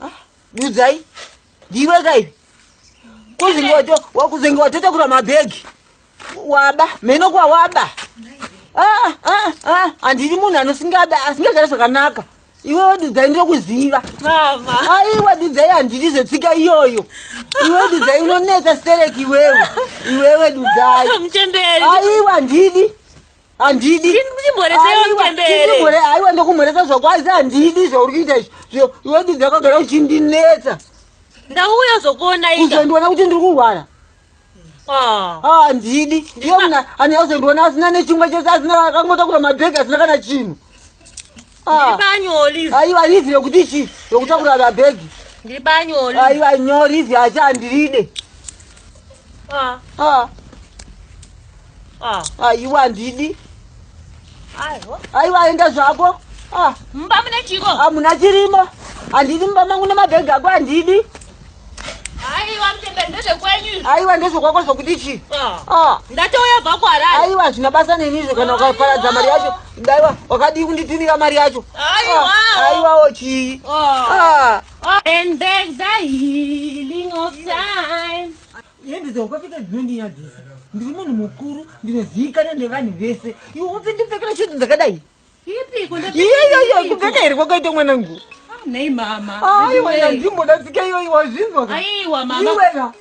Ah, Dudzai, ndiwe kai? Kuzenge wato wakuzenge watotakura mabhegi. Waba, mheno kwa waba. Ah, ah, ah, handidi munhu anosingada asingagara zvakanaka. Iwe Dudzai ndinokuziva. Mama. Aiwa Dudzai handidi zvetsika iyoyo. Iwe Dudzai unonetsa stereki iwewe. Iwewe Dudzai. Muchembere. Aiwa handidi. Handidi. Ndimboresewo muchembere. Aiwa ndokumhoresa zvako asi handidi zvauri kuita izvi. Iwe Dudzai wakagara uchindinetsa. Ndauya zokuona ika. Uzondiona kuti ndiri kurwara. Ah. Ah, handidi. Iwe munhu ane azondiona asina nechingwa chese asina akangotakura mabhegi asina kana chinhu. Ah. Ndiri banyo Olive. Aiwa live yekuti chii? Yokutakura mabhegi. Ndiri banyo Olive. Aiwa nyo live acha handiride. Ah. Ah. Ah. Aiwa handidi. Aiwa. Aiwa enda zvako. Ah. Mumba mune chiko? Hamuna chirimo. Handidi mumba mangu nemabhegi ako handidi. Aiwa mutemberi ndezvekwenyu izvi. Aiwa ndezvekwako zvokuti chii? Ah. Ah. Ndatouya bva kuHarare. Aiwa hazvina basa neni izvo kana ukaparadza mari yacho. Daiwa wakadii kunditumira mari yacho? Aiwa. Ah, Aiwawo chii? Ah. Ah. And there's the healing of time. Hembe dzawakapfeka dzinondinyadzisa. Ndiri munhu mukuru, ndinozivikanwa nevanhu vese. Iwe wopfendipfekera shoti dzakadai. Ipiko Iyoyoyo kupfeka here kwakaita mwanangu? Nei mama. Aiwa ndimboda tsika iyoyi wazvinzwa ka? Aiwa mama. Iwe ka.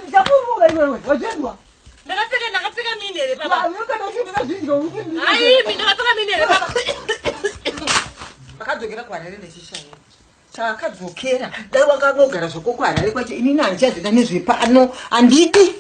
Ndichakuruka iwewe wazvinzwa? Ndakapfeka ndakapfeka mini here baba? Iwe kana uchindikazvinzwa uti Ai, mimi ndakapfeka mini here baba? Akadzokera kuHarare nechishanu. Chaakadzokera dai wakangogara zvako kuHarare kwacho inini handichazoita nezvepano handidi.